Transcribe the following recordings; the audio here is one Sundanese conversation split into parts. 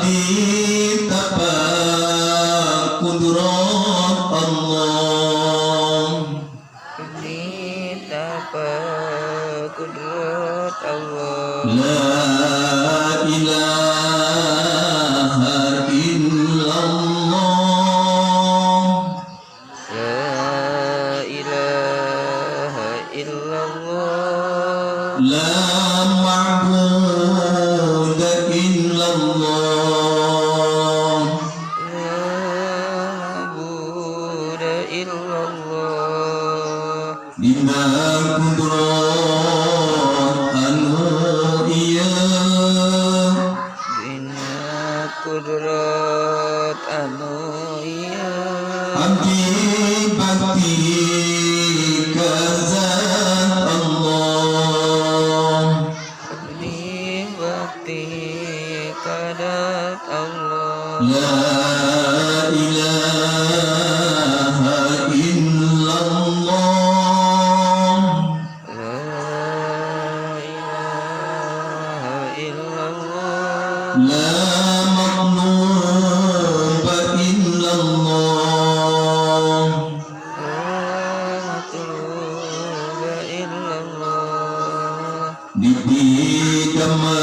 Abdi tapa kudrat Allah. Abdi tapa kudrat Allah. La ilaha illallah. La ilaha illallah. La ma'buda illallah. La ma'buda illallah. Dina kudrat anu ieu. Dina kudrat anu ieu. Abdi bakti ka zat Allah. Abdi bakti ka zat Allah. La ilaha illallah. La ilaha illallah. La matluba illallah. La matluba illallah. Dipidamel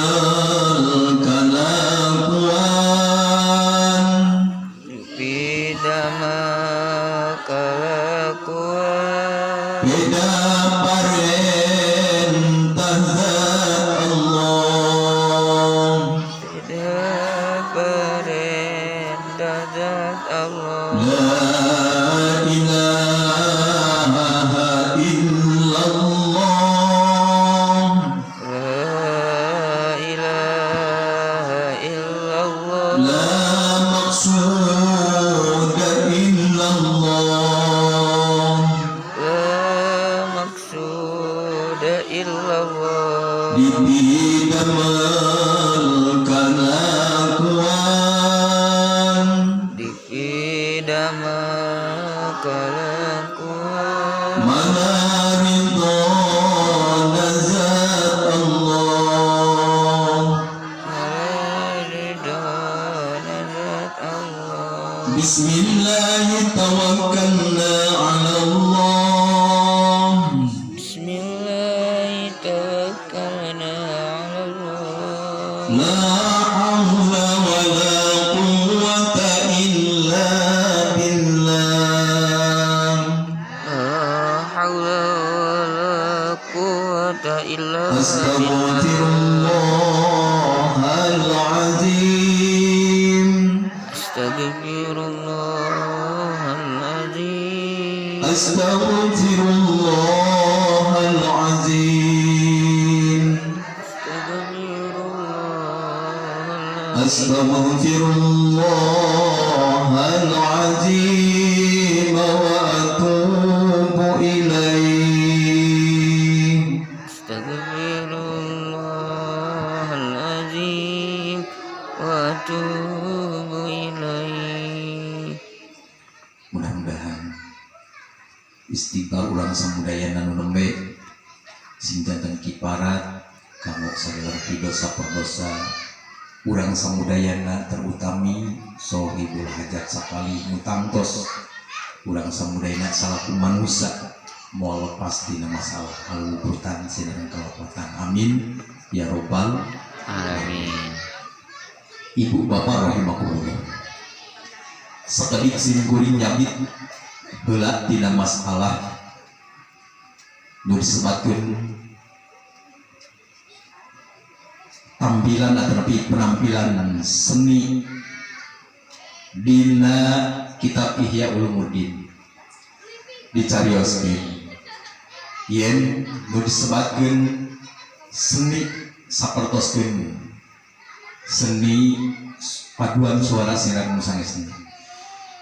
kalakuan. Dipidamel kalakuan. Beda parentah zat Allah. Beda perintah zat Allah. La ilaha illallah. La ilaha illallah. La maqsuda illallah. La maqsuda illallah. Dipidamel kalakuan. Dipidamel kalakuan. Mana ridho zat Allah. Mana ridho zat Allah. Bismillah tawakkalna ala Allah. Bismillah tawakkalna ala Allah. La hawla wa la quwwata illa billah. La hawla wa la quwwata illa billah. Astaghfirullahalazim. Astaghfirullahalazim. Astaghfirullahalazim. Astaghfirullahalazim. Astaghfirullahalazim wa atubu ilaih. Astaghfirullahalazim wa atubu ilaih. Mudah-mudahan istighfar urang samudayana nu nembe sing janten kiparat kanggo sagala dosa perdosa urang samudayana, terutami sohibul hajat sakali nu tangtos urang samudayana salaku manusia moal lepas dina masalah kaluburtan sinareng kalepatan. Amin ya robbal alamin. Ibu bapak rahimakumullah, sakedik sim kuring nyabit heula tina masalah nu disebatkeun tampilan atau penampilan seni dina kitab Ihya Ulumuddin. Dicarioskeun yen nu disebatkeun seni sapertoskeun seni paduan suara sinareng nu sanesna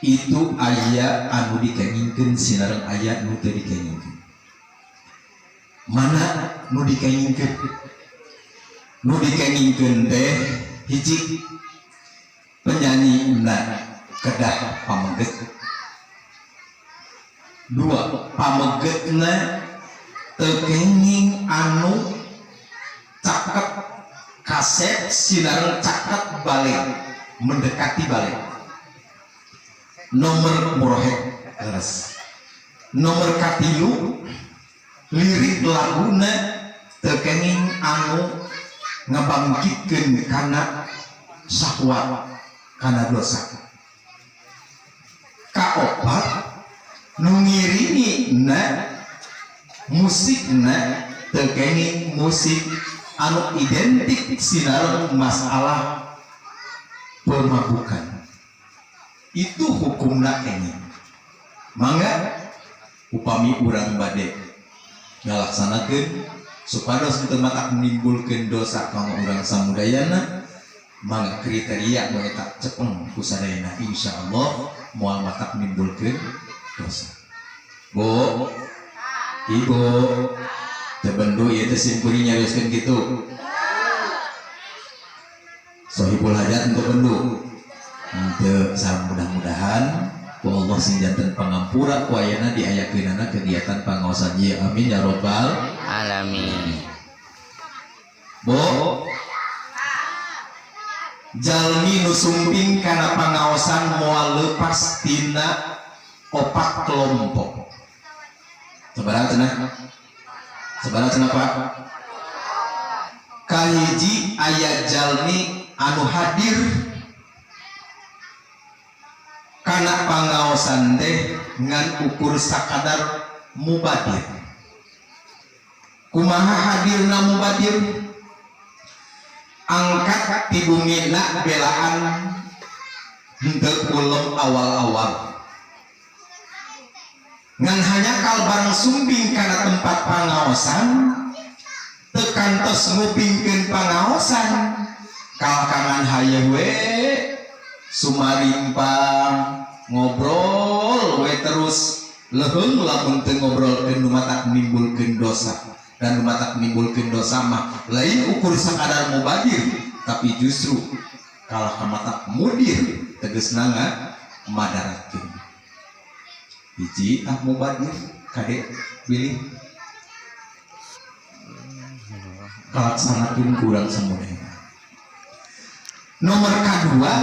itu aya anu dikengingkeun sinareng aya nu teu dikengingkeun. Mana nu dikengingkeun? Nu dikengingkeun teh hiji, penyanyi na kedah pameget. Dua, pamegetna teu kenging anu caket kasep sinareng caket balik. Mendekati balik. Nomor murohek leres. Nomor katilu, lirik laguna teu kenging anu ngabangkitkeun kana syahwat, kana dosa. Kaopat, nu ngiringi na musikna teu kenging musik anu identik sinareng masalah pemabukan. Itu hukumna kenging. Mangga upami urang bade ngalaksanakeun supados teu matak menimbulkeun dosa kanggo urang samudayana, mangga kriteria nu eta cepeng ku sadayana, insyaallah moal matak menimbulkeun dosa. Bu, Ibu, teu bendu ieu teh simkuring nyarioskeun kitu. Sohibul hajat teu bendu. Henteu, mudah-mudahan ku Allah sing janten pangampura ku ayana diayakeunana kegiatan pangaosan ieu, amin ya robbal alamin. Bu, jalmi nu sumping kana pangaosan moal lepas tina opat kelompok. Sabaraha cenah? Sabaraha cenah, Pak? Kahiji, aya jalmi anu hadir kana pangaosan teh ngan ukur sakadar mubadir. Kumaha hadirna mubadir? Angkat ti bumina belaan henteu kulem awal-awal, ngan hanya kal barang sumping kana tempat pangaosan, teu kantos ngupingkeun pangaosan, kalakangan hayeuh we sumarimpang ngobrol we terus, leuheung lamun teu ngobrolkeun nu matak nimbulkeun dosa. Dan nu matak nimbulkeun dosa mah lain ukur sakadar mubadir, tapi justru kalah ka matak mudir, tegesna ngamaдаratkeun. Hiji ah mubadir, kade bilih kalaksanakeun kurang samudaya. Nomor kedua,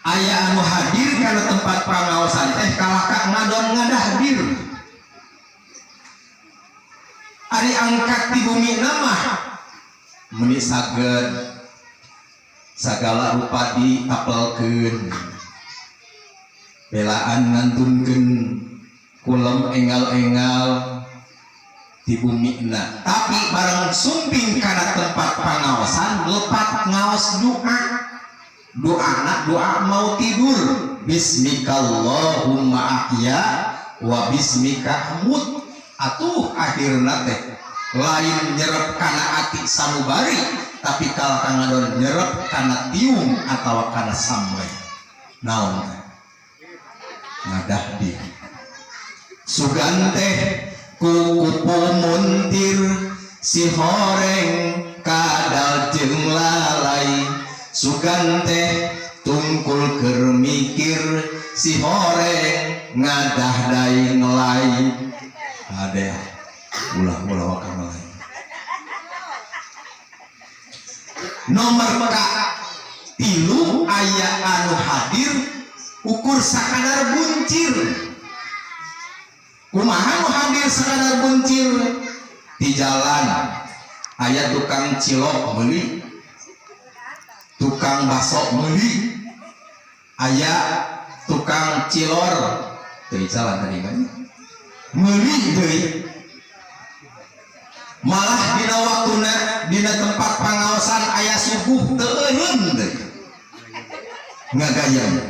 aya anu hadir kana tempat pangaosan teh kalah ka ngadon ngadah hadir. Ari angkat di bumi nama meni saged sagala rupa ditapelkeun, belaan ngantunkeun kulem enggal-enggal di bumi na, tapi barang sumping kana tempat pangaosan lepat ngaos doa, doa nak doa mau tidur, bismikallahumma ahya wa bismika amut. Atuh akhirna teh lain nyerep kana ati sanubari, tapi kalah ngadon nyerep kana tiung atau kana samleh. Naon teh? Ngadah di sugan teh ku kupu muntir si horeng kadal jeung lalai, sugan teh tungkul keur mikir si horeng ngadah daing ngelai. Ade ulah-ulah waka ngelai. Nomor ka tilu, aya anu hadir ukur sakadar buncir. Kumaha nu hadir sakadar buncir? Di jalan aya tukang cilok meuli, tukang bakso meuli, aya tukang cilor teu jalan tadi kan meuli deui. Malah dina waktuna dina tempat pangaosan aya suguh teu eureun deui ngagayem,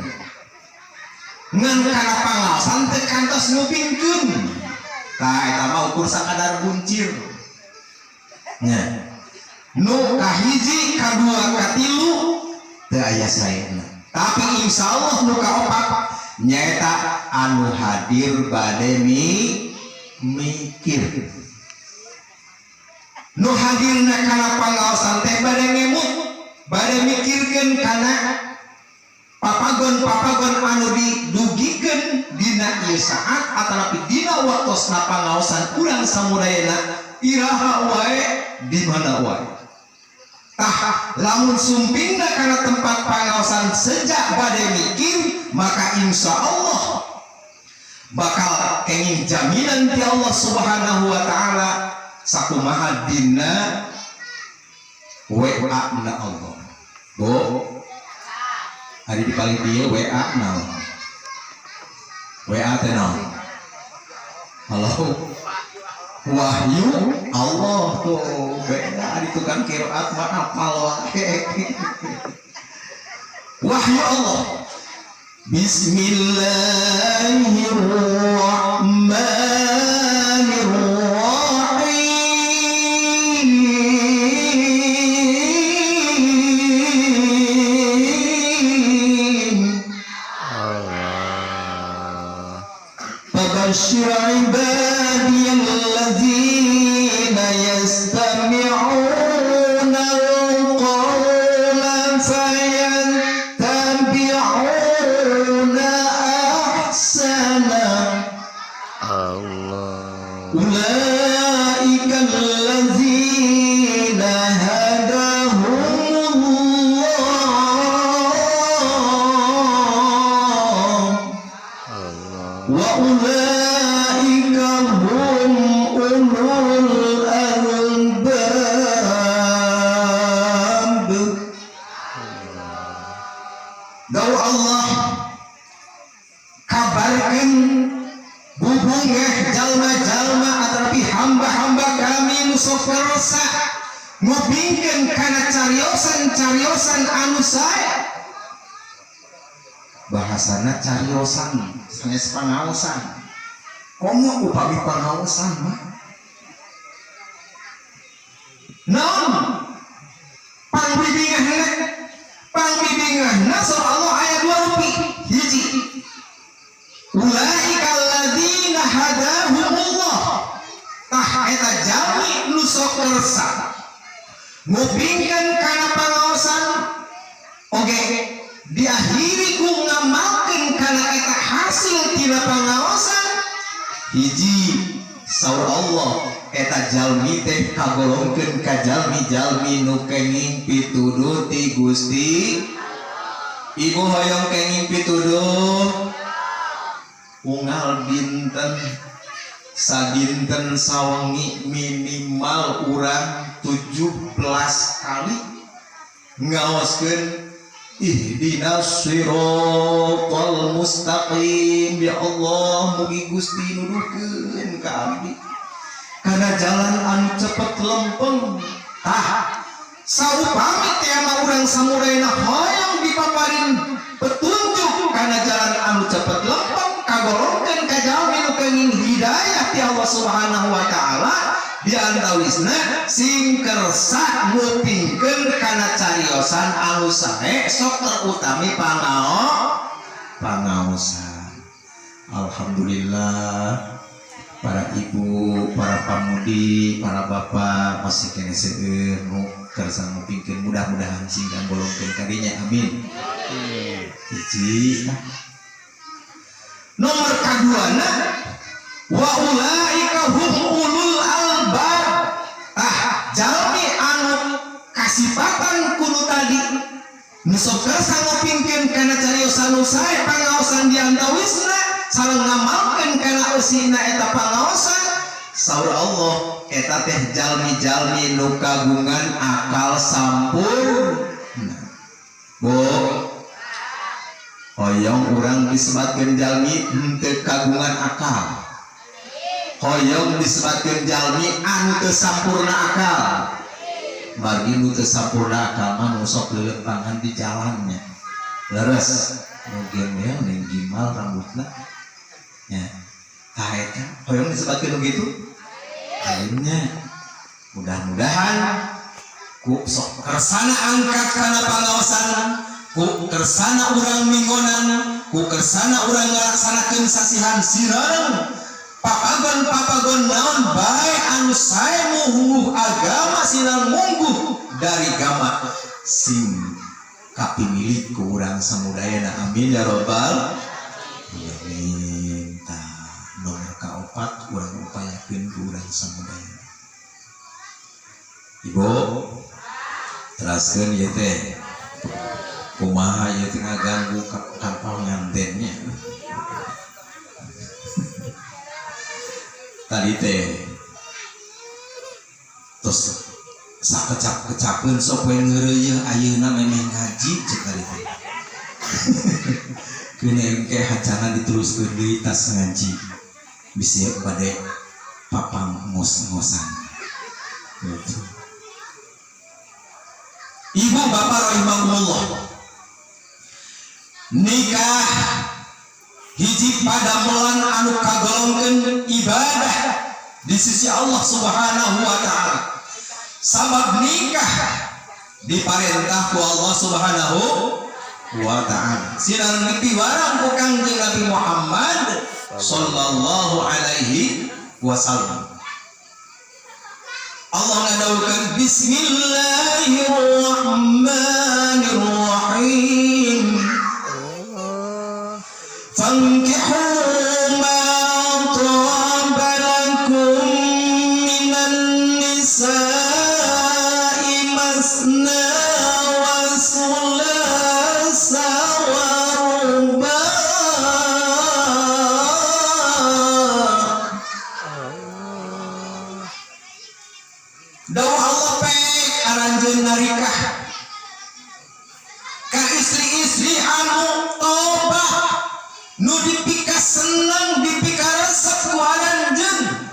ngan kana pangaosan teu kantos ngupingkeun. Tah, eta mah ukur sakadar buncir nya. Nu kahiji, kadua, katilu teu aya saena, tapi insyaallah nu kaopat nyaeta anu hadir bade mikir. Nu hadirna kana pangaosan teh bade ngemut, bade mikirkeun kana papagon-papagon anu didugikeun dina ieu saat atanapi dina waktosna pangaosan urang samudayana, iraha wae, di mana wae. Tah lamun sumpingna kana tempat pangaosan sejak bade mikir, maka insya Allah bakal kenging jaminan ti Allah Subhanahu wa taala sakumaha dina WA na Allah. Bu, hari di paling dia WA naon? WA teh naon? Halo, wahyu Allah tuh beda di tukang qiraat mah apal wae. Wahyu Allah. Bismillahirrahmanirrahim. Allah. Fabashshir ibadiyalladzina yastami'una al-qawla fayattabi'una ahsana. Allah. Ulaika alladzina hadahumullah Allah. wa ulaika hum ulul albab. Dawuh Allah kabarkeun bubungeh jalma-jalma atanapi hamba-hamba kami nu sok kersa ngupingkeun kana cariosan-cariosan anu sae. Bahasana cariosan sanes pangaosan. Komo upami pangaosan mah naon pangbibingahna? Pangbibingahna surah Allah ayat 2 rupi hiji, ulaika alladzina hadahumullah. Tah eta jalmi nu sok kersa ngupingkeun kana pangaosan oge diakhiri ku ngamalkeun kana eta hasil tina pangaosan. Hiji, saur Allah eta jalmi teh kagolongkeun ka jalmi-jalmi nu kenging pituduh ti Gusti. Ibu hoyong kenging pituduh unggal dinten, sadinten sawengi minimal urang 17 kali ngaoskeun ihdinas siratal mustaqim. Ya Allah, mugi Gusti nuduhkeun ka abdi kana jalan anu cepet lempeng. Tah saupami teh mah urang samudayana hoyong dipaparin petunjuk kana jalan anu cepet lempeng, kagolongkeun ka jalmi nu kenging hidayah ti Allah Subhanahu wa taala, di antawisna sing kersa ngupingkeun kana cariosan anu sae, sok terutami pangaosan. Alhamdulillah para ibu, para pamudi, para bapak masih kene seueur nu kersa ngupingkeun, mudah-mudahan sing kagolongkeun kadinya, amin. Hiji. Nomor kaduana wa ulaika hum ulul albab. Tah jalmi anu kasipatan kudu tadi nu sok kersa ngupingkeun kana cariosan nu sae pangaosan di antawisna sareng ngamalkeun kana eusina eta pangaosan, saur Allah eta teh jalmi-jalmi nu kagungan akal sampurna. Bu, hoyong urang disebatkeun jalmi henteu kagungan akal, hoyong disebatkeun jalmi anu teu sampurna akal. Margi nu teu sampurna akal mah nu sok leuleumpangan di jalannya, leres nu gembel ning gimal rambutna nya. Tah eta hoyong disebatkeun nu kitu lainnya. Mudah-mudahan ku sok kersana angkat kana pangaosan, ku kersana urang minggonan, ku kersana urang ngalaksanakeun sasihan sireng papagon-papagon naon bae anu sae mungguh agama sinar mungguh dari gama sing kapimilik ku urang samudayana, amin ya robbal alamin. Tah nomor kaopat urang upayakeun ku urang samudayana. Ibu, Teraskeun ieu teh. Kumaha ieu teh ngaganggu ka pangantennya. Tadi teh tos sakecap-kecapeun sok we ngeureuyeuh ayeuna memeh ngaji cek tadi teh. Keun engke hacana diteruskeun deui tas ngaji. Bisi bade papang ngos-ngosan. Gitu. Ibu bapak rahimahumullah, nikah hiji padamelan anu kagolongkeun ibadah di sisi Allah Subhanahu wa taala. Sabab nikah diparentah ku Allah Subhanahu wa taala. Sinar dipiwarang ku Kangjeng Nabi Muhammad sallallahu alaihi wasallam. Allah ngadawuhkeun bismillahirrahmanirrahim. Fankihu ma taba lakum minan nisa'i masna wa sulasa wa ruba'. Dawuh Allah pek aranjeun narikah ka istri-istri anu tobah nu dipika seneng dipika resep ku aranjeun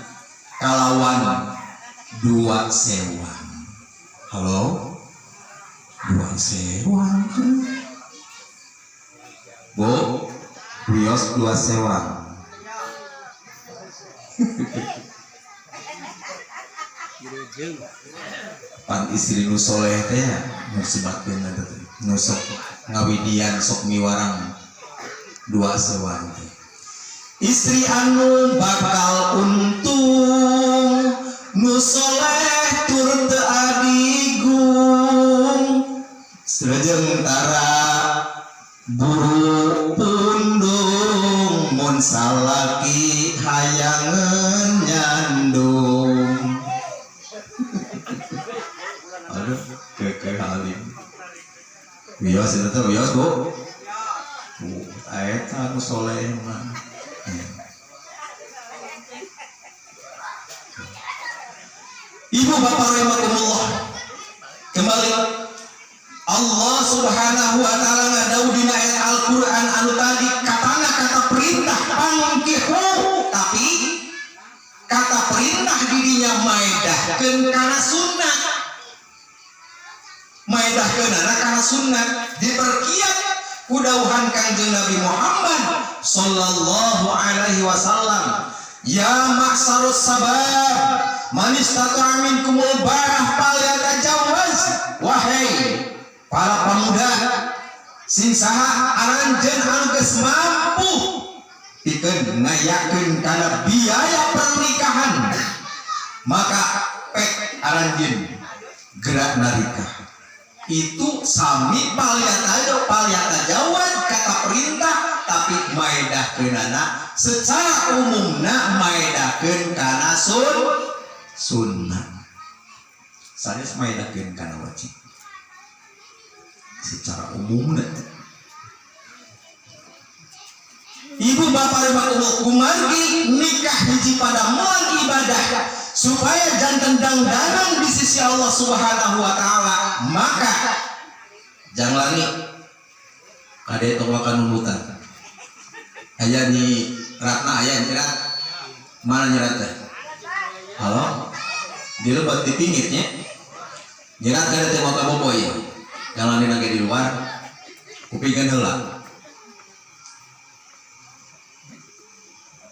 kalawan dua sewang. Halo, dua sewang bu, wios dua sewang. Pan istri nu soleh teh nu sebatkeun eta teh nu sok ngawidian sok miwarang dua sewang teh. Istri anu bakal untung nu soleh tur teu adigung srejeng tara buru pundung mun salaki hayangeun nyandung. Aduh, keke halim. Wios itu tuh wios bu. Eta anu soleh mah. Ibu bapak rahimakumullah. Kembali Allah Subhanahu wa taala ngadawuh dina ayat Al-Qur'an anu tadi katana kata perintah pangkihu, tapi kata perintah dirinya maedahkeun kana sunnah. Maedahkeunana kana sunnah diperkiat ku dawuhan Kangjeng Nabi Muhammad sallallahu alaihi wasallam. Ya ma'sarus sabab man istata'a minkumul ba'ah falyatajawwaz. Wahai para pemuda sing saha aranjeun anu geus mampu pikeun ngayakeun kana biaya pernikahan, maka pek aranjeun gerak narikah. Itu sami palyatajawaz kata perintah, tapi maedahkeunana secara umumna maedahkeun kana sunnah. Sanes maedahkeun kana wajib secara umumna. Ibu bapak rahimakumullah, kumargi nikah hiji pada moal ibadah supaya janten dangdanan di sisi Allah Subhanahu wa taala, maka jangan lari kade tong makan nundutan. Aya ni Ratna, aya nyerat. Mana nyerat teh? Halo? Di lebat di pinggirnya. Nyerat kade teh mau kaboboy. Jangan lari lagi di luar. Kupingkeun heula.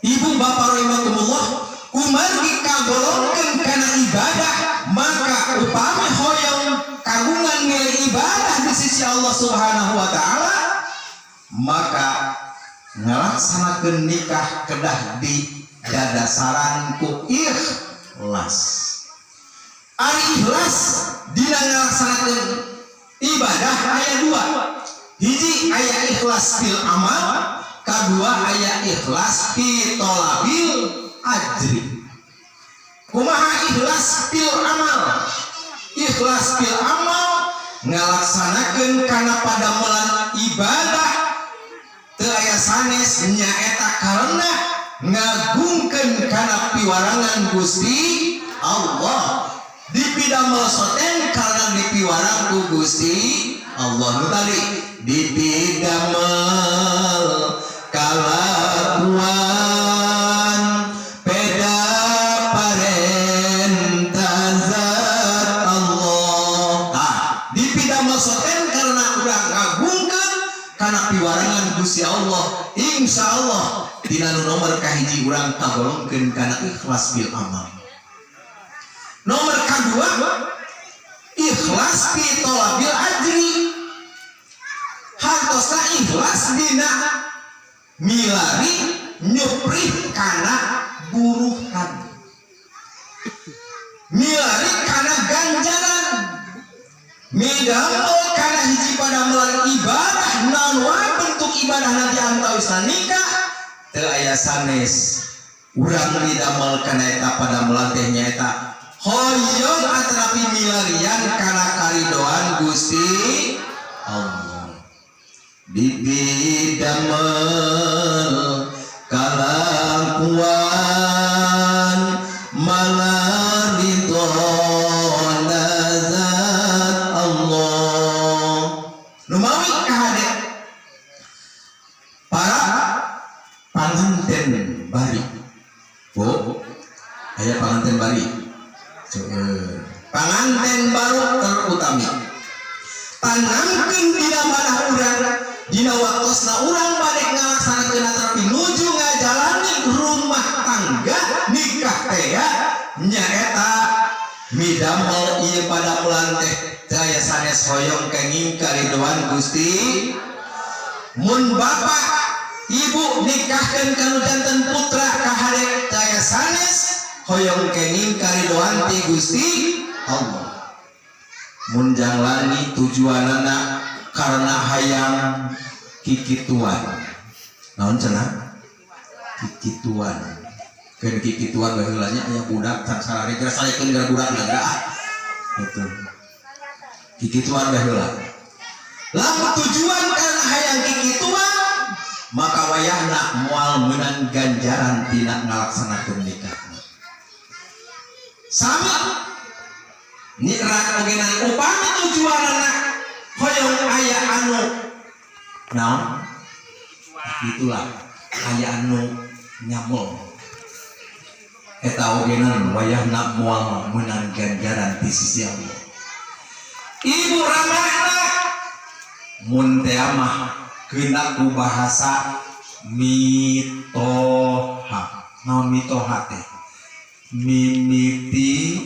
Ibu bapak rahimakumullah, kumargi kagolongkeun kana ibadah, maka upami hoyong kagungan nilai ibadah di sisi Allah Subhanahu wa taala, maka ngalaksanakeun nikah kedah di dadasaran ku ikhlas. Ari ikhlas dina ngalaksanakeun ibadah aya dua. Hiji aya ikhlas fil amal, kadua aya ikhlas fi tolabil ajri. Kumaha ikhlas fil amal? Ikhlas fil amal ngalaksanakeun kana padamelan ibadah teu aya sanes nyaeta karena ngagungkeun kana piwarangan Gusti Allah. Dipidamel soten karena dipiwarang ku Gusti Allah. Nu tadi dipidamel kalakuan peda parentah zat Allah. Tah, dipidamel soten karena urang ngagungkeun kana piwarangan Gusti Allah. Insya Allah dina nu nomor kahiji urang kagolongkeun kana ikhlas bil amal. Nomor kedua, ikhlas fi tholabil ajri. Hartosna ikhlas dina milari nyuprih kana buruhan, milari kana ganjaran, midamel kana hiji padamelan ibadah naon wae bentuk ibadah nanti antawisna nikah teu aya sanes urang midamel kana eta padamelan teh nyaeta hoyong atanapi milarian kana karidoan Gusti Allah. Dipidamel kalakuan malaridona zat Allah. Numawi kahade para panganten bari, Bu, aya panganten bari. Seueur. Panganten baru terutami tanamkeun dina manah urang dina waktosna urang bade ngalaksanakeun tapi nuju ngajalani rumah tangga nikah teh ya nyaeta midamel ieu padamelan teh teu aya sanes hoyong kenging karidoan Gusti. Mun bapak ibu nikahkeun kanu janten putra kahade teu aya sanes hoyong kenging karidoan ti Gusti Allah. Mun jalani tujuanana karena hayang kikituan, naon cenah kikituan, keun kikituan baheula nya, aya budak can sarare geura sarekeun geura budak geura ah gitu kikituan baheula. Lamun tujuan karena hayang kikituan, maka wayahna moal meunang ganjaran tina ngalaksanakeun nikah. Sami nyikrak ogenan upami tujuanana hoyong aya anu naon itulah aya anu nyamul eta ogenan wayahna moal meunang ganjaran di sisi Allah. Ibu ramahna mun teh mah keuna ku bahasa mitoha. Naon mitoha teh? Mimiti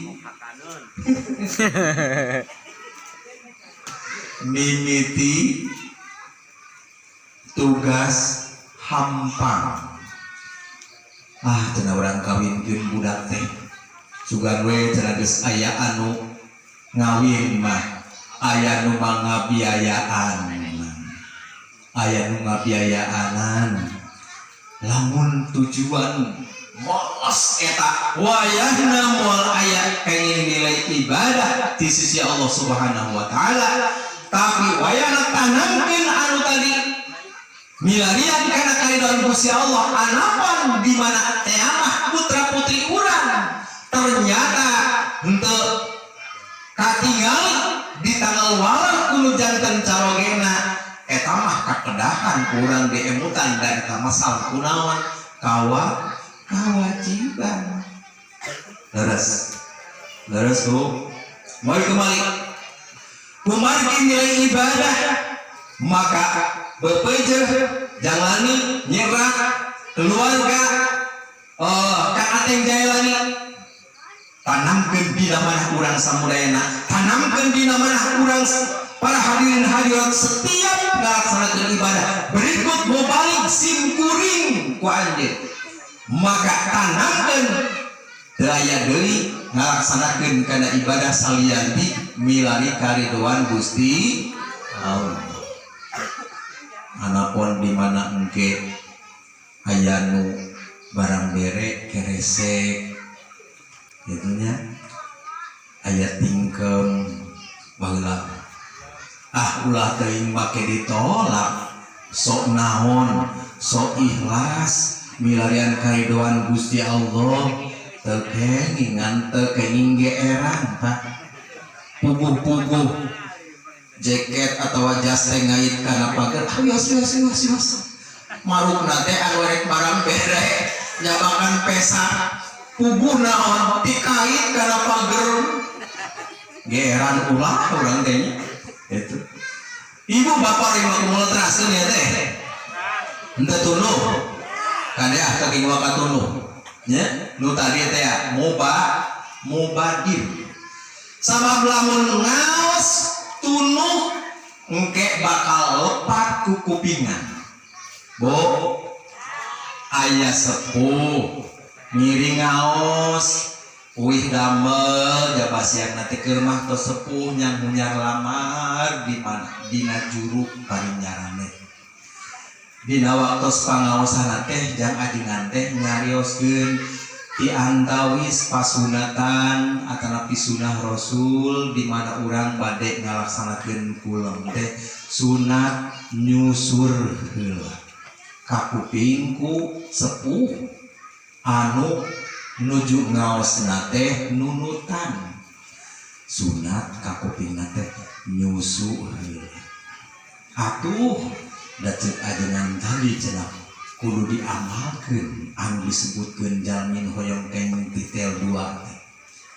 mimiti tugas hampang. Ah, cenah urang kawinkeun budak teh sugan we cenah geus aya anu ngawin mah, aya nu mangabiayaan, aya nu ngabiayaanan. Lamun tujuan molos eta wayahna moal aya kenging nilai ibadah di sisi Allah Subhanahu wa taala. Tapi wayahna tanamkeun anu tadi milarian kana karidoan Gusti Allah, anapan di mana teamah putra putri urang ternyata henteu katingali di tanggal waler kudu janten carogena, eta mah kakedahan kurang diemutan da eta mah salah kunaon kawa kewajiban. Leres, leres, Bu. Mau kembali kumargi nilai ibadah, maka bepeje jalani nyerah keluarga, oh, Kang Ateng Jailani, tanamkeun dina manah urang samudayana, tanamkeun dina manah urang para hadirin hadirat setiap ngalaksanakeun ibadah berikut mubalik sim kuring ku anjeun, maka tanamkeun teu aya deui ngalaksanakeun kana ibadah salianti milari karidoan Gusti Allah. Anapun di mana engke aya nu barang bere keresek itunya aya tingkem baheula. Ulah teuing make ditolak. Sok naon, sok ikhlas milarian karidoan Gusti Allah. Teu kenging ngan teu kenging geeran, Pak. Puguh-puguh jaket atau jas teh ngait kana pager. Ah, wios wios wios wios. Marukna teh anu rek barang bere nyabakan pesa, puguh naon dikait kana pager. Geeran ulah urang teh nya. Itu ibu bapak rahimakumullah, teraskeun ya teh henteu tunduh kade ah kaging wakatunduh nya. Nu tadi teh ya mubadir, sabab lamun ngaos tunuh engke bakal lepat ku kupingan. Bu, aya sepuh ngiring ngaos, uih damel jabasian nanti ke rumah tos sepuh nyang hunyar lamar di mana dina juru parinyarane. Dina waktos pangaosan teh jang ajengan teh nyarioskeun di antawis pasunatan atanapi sunah Rasul di mana urang bade ngalaksanakeun kulem teh sunat nyusur heula ka kuping ku sepuh anu nuju ngaosna teh nunutan. Sunat ka kupingna teh nyusu heula. Atuh da ceuk ajengan tadi cenah kudu diamalkeun anu disebutkeun jalmi nu hoyong kenging titel 2 teh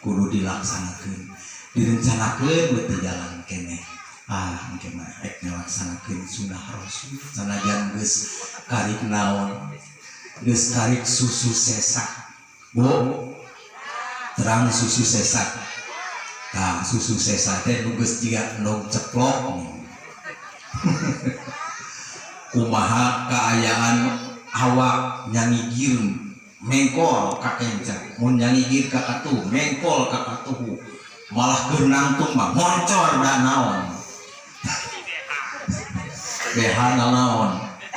kudu dilaksanakeun, direncanakeun we teu jalan keneh. Ah, engke mah rek ngalaksanakeun sunah Rasul sanajan geus karik naon, geus karik susu sesak. Bu, terang susu sesak? Tah, susu sesak teh nu geus jiga endog ceplok. Kumaha kaayaan awak nyangigir mengkol ka kenca, mun nyangigir ka katuh mengkol ka katuhu, malah keur nangtung mah moncor da naon, behana naon,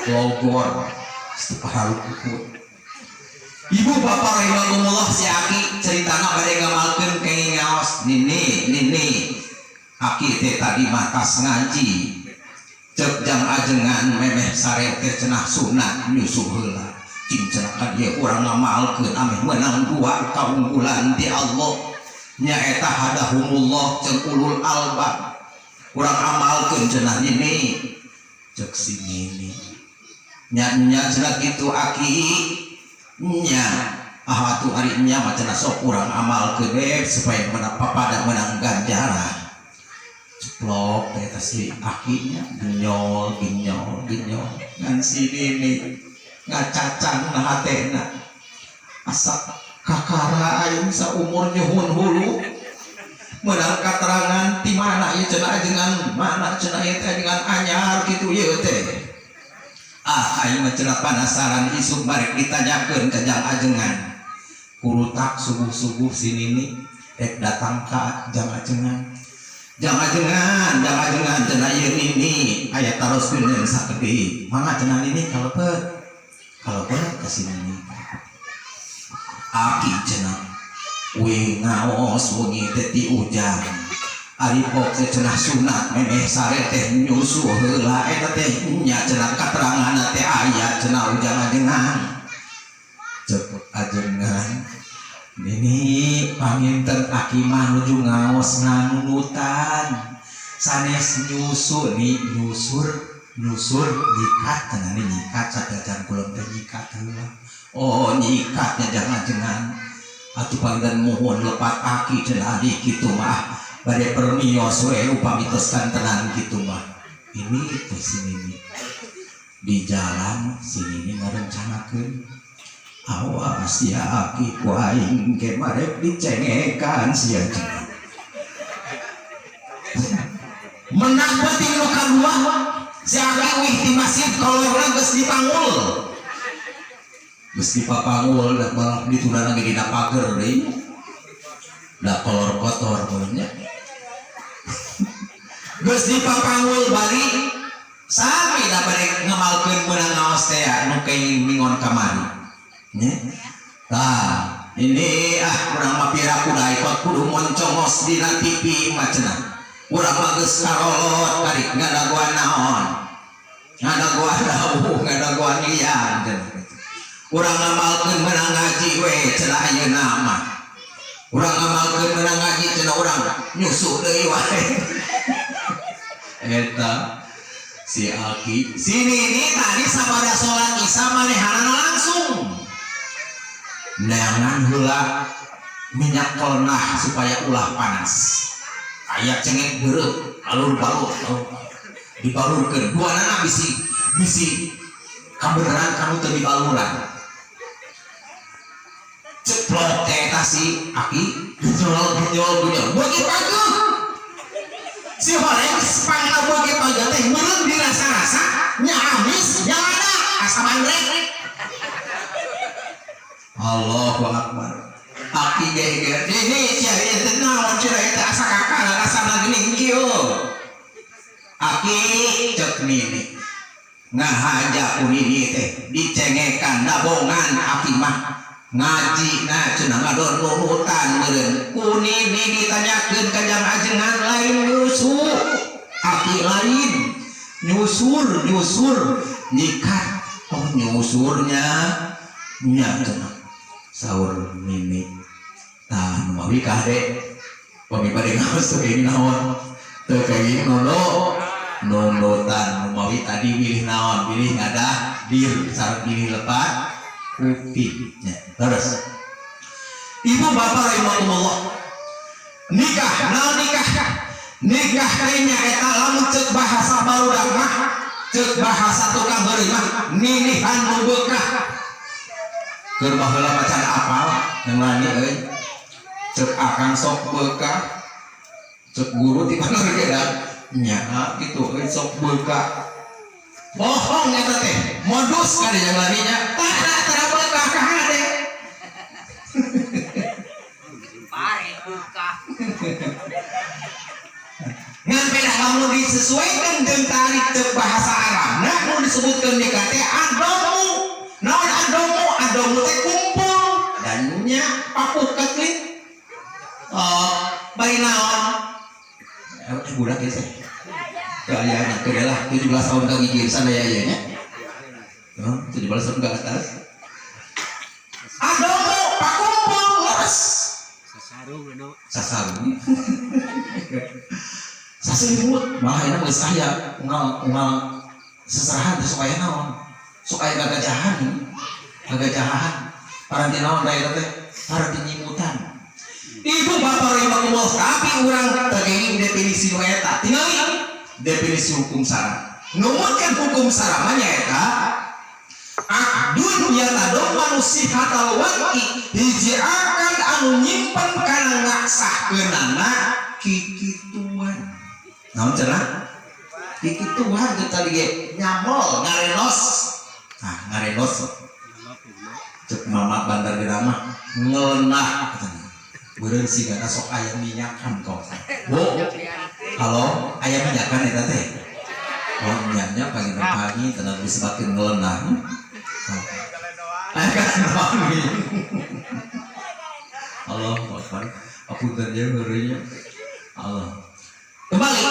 logor pukut. Ibu bapak rahimakumullah, si aki ceritana bade ngamalkeun kenging ngaos. Nini, nini, aki teh tadi mah tas ngaji, cek jang ajengan memeh sare teh cenah sunat nyusu heula. Cing cenah ka dieu urang ngamalkeun ameh meunang dua kaunggulan di Allah, nyaeta hadahumullah jeung ulul albab. Urang amalkeun cenah, nini. Cek si nini, nya nya cenah kitu aki nya. Ah, atuh ari nya mah cenah sok urang amalkeun we supaya menang papada menang ganjaran. Ceplok teh eta si akinya, genyol genyol genyol. Ngan si nini ngacacang na hatena, asa kakara aing saumur nyuhun hulu menang katerangan ti mana ieu cenah ajengan, mana cenah ieu teh ajengan anyar kitu ieu teh. Ah, aing mah cenah panasaran, isuk barek ditanyakeun ka jang ajengan. Kurutak subuh-subuh si nini rek datang ka jang ajengan. Jang ajengan, jang ajengan, cenah ieu nini aya taroskeun sakedik. Mangga cenah nini, kalepet kalepet ka si nini. Aki cenah we ngaos wengi teh ti ujang ari pok teh cenah sunat memeh sare teh nyusu heula. Eta teh nya cenah katerangan teh aya cenah ujang ajengan. Cek ajengan, nini, panginten aki mah nuju ngaos nganunutan sanes nyusu. Nih nyusur nyusur nyikat cenah nih, nyikat sadajan kulem teh nyikat heula. Oh, nyikatnya jangan jangan. Atuh panginten mohon lepat aki cenah di kitu mah bade permios we upami tos kantenan kitu mah. Ini teh si nini di jalan, si nini ngarencanakeun, awas ya aki, ku aing ke marek dicengekan sia cenah. Menang penting nu kadua, si aki wih di masjid kolorna geus dipanggul, geus dipapanggul da malah ditundana ge dina pager deui da kolor kotor nya. Geus dipapanggul bari sami da bade ngamalkeun meunang ngaos teh nu kenging mingon kamari nya. Tah, ini ah, urang mah pira kuda ikot kudu moncongos dina TV mah cenah. Urang mah geus karolot bari ngadagoan naon, ngadagoan dawuh, ngadagoan lian cenah. Urang ngamalkeun menang ngaji we cenah, ayeuna mah urang ngamalkeun menang ngaji cenah, urang nyusu deui wae. Eta si Aki si Nini tadi sabada sholat Isya manehanana langsung neangan heula minyak kelenah supaya ulah panas. Aya cengek beureum alur balur dibalurkeun dua nana, bisi bisi kabeneran kamu teu dibaluran. Ceplok teh eta si Aki, genyol genyol genyol, beuki pageuh si horeng. Pangna beuki pageuh teh meureun dirasa-rasa nya amis nya lada asa bandrek. Allahu Akbar. Aki geger ini sia ieu teh naon cenah, eta asa kakak asa geuning kieu. Aki, cek nini, ngahaja ku nini teh dicengekan dabongan. Aki mah ngaji na cenah, ngadon nunutan meureun. Ku nini ditanyakeun ka jang ajengan, lain nyusu aki, lain nyusur, nyusur nyikat. Oh, nyusurnya nya cenah, saur nini. Tah, nu mawi kade pami bade ngaos teu kenging naon, teu kenging nono nunutan. Nu mawi tadi bilih naon, bilih ngadah dir sareng bilih lepat kuping nya. Terus, ibu bapak rahimakumullah, nikah naon? Nikah, nikah kayaknya eta lamun cek bahasa barudak mah, cek bahasa tukang heureuy mah, ninihan nu beukah. Keur baheula macan apal yang lani euy, cek akang sok beukah, cek guru ti mana ge nya gitu euy, sok beukah. Bohong eta teh, modus kali yang laninya. Tah, tara beukah ka hade. Pare buka. Ngan pedah lamun disesuaikan jeung tarik cek bahasa Arab nah, mun disebutkeun nikah teh adomu naon? Adomu, adomu teh kumpul dan nya papuket lin. Oh, bari naon? Eh, budak ya sih ya, ya nya lah 17 tahun ka gigir sana ya ya nya. Oh, 17 tahun ke atas adomu pakumpul leres. Sasarung anu. Sasarung, saselimut malah enak geus aya unggal unggal seserahan teh sok aya naon, sok aya gagajahan, gagajahan paranti naon da eta teh, paranti nyimutan. Ibu bapak rahimakumullah, tapi urang teu geuning definisi nu eta. Tingali definisi hukum syara, numutkeun hukum syara mah nyaeta aqdun yatadommanu sihhatal wad'i, hiji akad anu nyimpen kana ngaksahkeunana kikituan. Naon cenah kikituan teh tadi ge nyamol ngarenos. Nah, ngarenos cek mama bandar di mah ngelenah katanya. Beureun sigana sok aya minyakan kau. Bu, halo, aya minyakan eta teh? Oh, minyaknya pagi-pagi tenang disebutkeun ngelenah. Oh. Aya kan wangi. Allah Akbar. Aku kerja heureuynya. Allah. Kembali.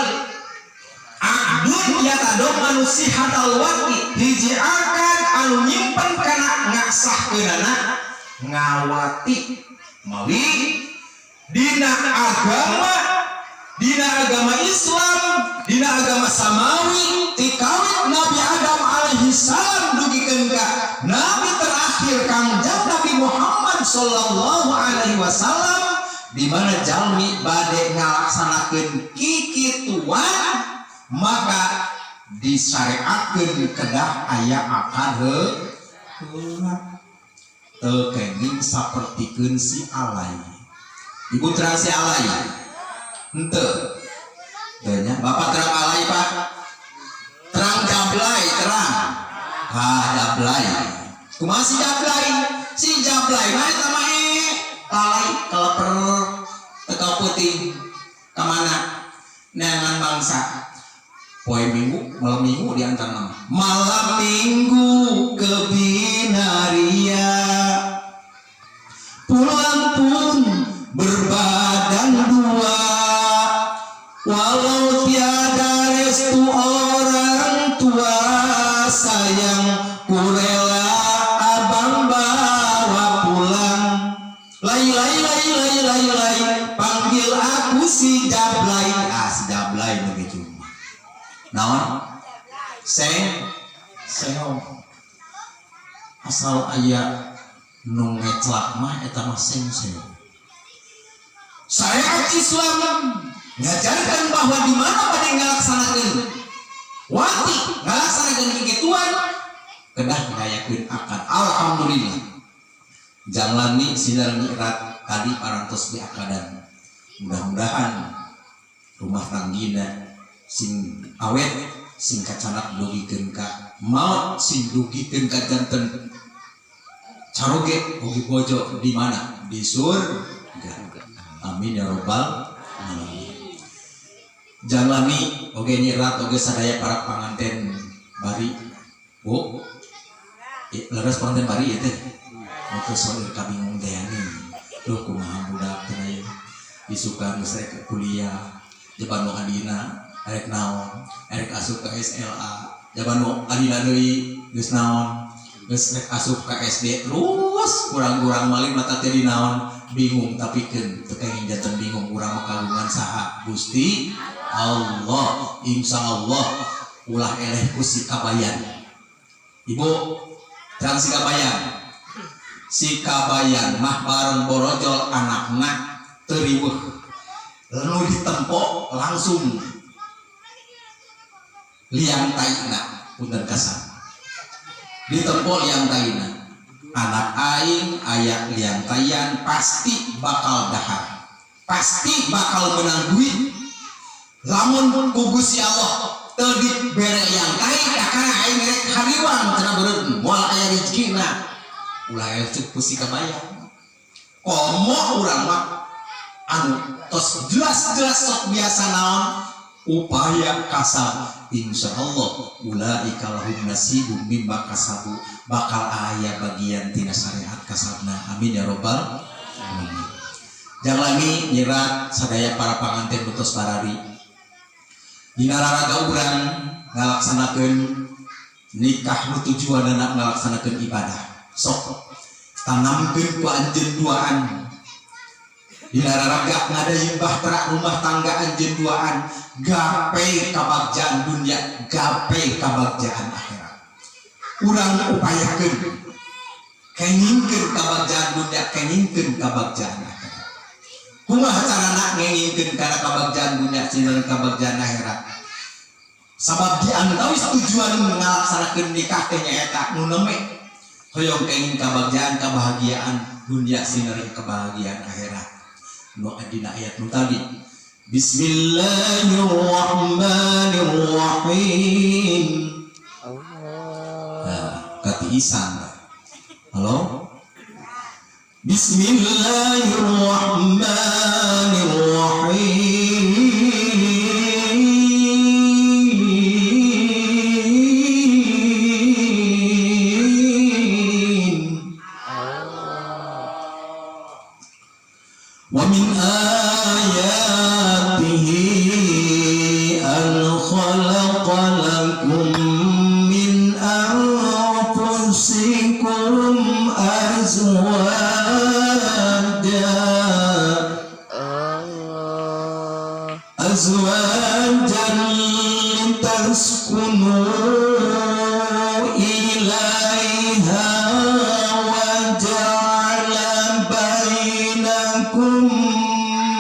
Aqdun yatadommanu sihhatal wad'i, hiji akad anu nyimpen kana ngaksahkeunana ngawati. Mawi dina agama, dina agama Islam, dina agama samawi, tikawit Nabi Adam alaihi salam dugikeun ka nabi terakhir Kangjeng Nabi Muhammad sallallahu alaihi wasallam, di mana jalmi bade ngalaksanakeun kikituan maka disyariatkeun kedah aya akad heula. Teu kenging sapertikeun si alay. Ibu terang si alay henteu? Teu nya. Bapak terang alay, Pak? Terang jablay? Terang. Ha, jablay. Kumaha si jablay? Si jablay mah eta mah lalai keleper teka peuting ka mana neangan bangsa poe Minggu, malam Minggu. Di antara nama malam Minggu ke Binaria, pulang pun berbadan dua. Walau tiada restu orang tua, sayang, ku rela abang bawa pulang. Lai lai lai lai lai lai, panggil aku si Jablay. Ah, si Jablay begitu. Naon? Seng seng, asal aya nu ngeclak mah eta mah seng seng. Syariat Islam ngajarkan bahwa di mana pada ngalaksanakeun wati, ngalaksanakeun kikituan, kedah ngayakeun akad. Alhamdulillah, jalani sinar mi'rat tadi parantos di akadan. Mudah-mudahan rumah tanggina sing awet, sing kacanak dugikeun ka maut, sing dugikeun ka janten caroge oge bojo di mana, di surga. Amin ya robbal alamin. Jalani oge nyirat oge sadaya para panganten bari, Bu. Leres panganten bari ya teh. Muka soal kabingung teh nih. Duh, kumaha budak teh aya. Isukan geus rek kuliah, jaban nu adina erek naon, erek asup ke SLA, jaban nu adina deui geus naon, geus rek asup ke SD, terus kurang-kurang malih mata teh di naon, bingung. Tapi keun teu kenging janten bingung, urang mah kagungan saha? Gusti Allah. Insya Allah ulah eleh ku si kabayan. Ibu, jangan si kabayan. Si kabayan mah bareng borojol anakna teu riweuh, nu ditempo langsung liang taina. Punten kasar, ditempo liang taina. Anak aing aya liang taian pasti bakal dahar, pasti bakal menang duit. Lamun ku Gusti Allah teu dibere liang tai, kakara aing rek hariwang cenah, beureut moal aya rezekina. Ulah aya cuk ku si kabayan. Komo urang mah anu tos jelas-jelas sok biasa naon, upaya kasab, insya Allah ulaika lahum nasibum mimma kasabu, bakal aya bagian tina syariat kasabna. Amin ya robbal alamin. Jangan lagi nyirat sadaya para panganten betos barari, dina raraga urang ngalaksanakeun nikah nu tujuanna ngalaksanakeun ibadah, sok tanamkeun ku anjeun duaan. Dina raraga ngadayi bahtera rumah tangga anjeun duaan, gapai kabagjaan dunia, gapai kabagjaan akhirat. Urang upayakeun kengingkeun kabagjaan dunia, kengingkeun kabagjaan akhirat. Kumaha carana ngengingkeun kana kabagjaan dunia sareng kabagjaan akhirat? Sabab di antawis tujuan ngalaksanakeun nikah teh nyaeta nu neme hoyong kenging kabagjaan, kebahagiaan dunia sinareng kebahagiaan akhirat. Nu dina ayat nu tadi, Bismillahirrahmanirrahim. Allah. Nah, katiisan. Halo. Bismillahirrahmanirrahim. Allah. Wa min ayatihi an khalaqa lakum min anfusikum azwaja Allah. azwajan litaskunu ilaiha wa ja'ala bainakum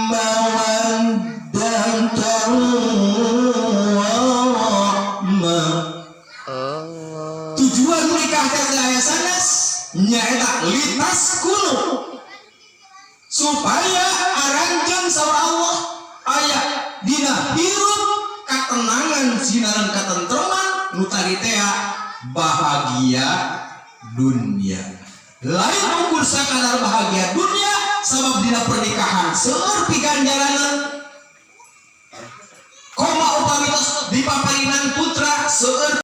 mawaddatan wa rahmah. Allah. Tujuan menikah teh aya sanes, nyaeta litaskunu, supaya aranjeun saur Allah aya dina hirup katenangan sinareng katentreman, nu tadi teh bahagia dunia. Lain ukur sakadar bahagia dunia, sabab dina pernikahan seueur piganjaranna. Koma upami tos dipaparinan putra seueur.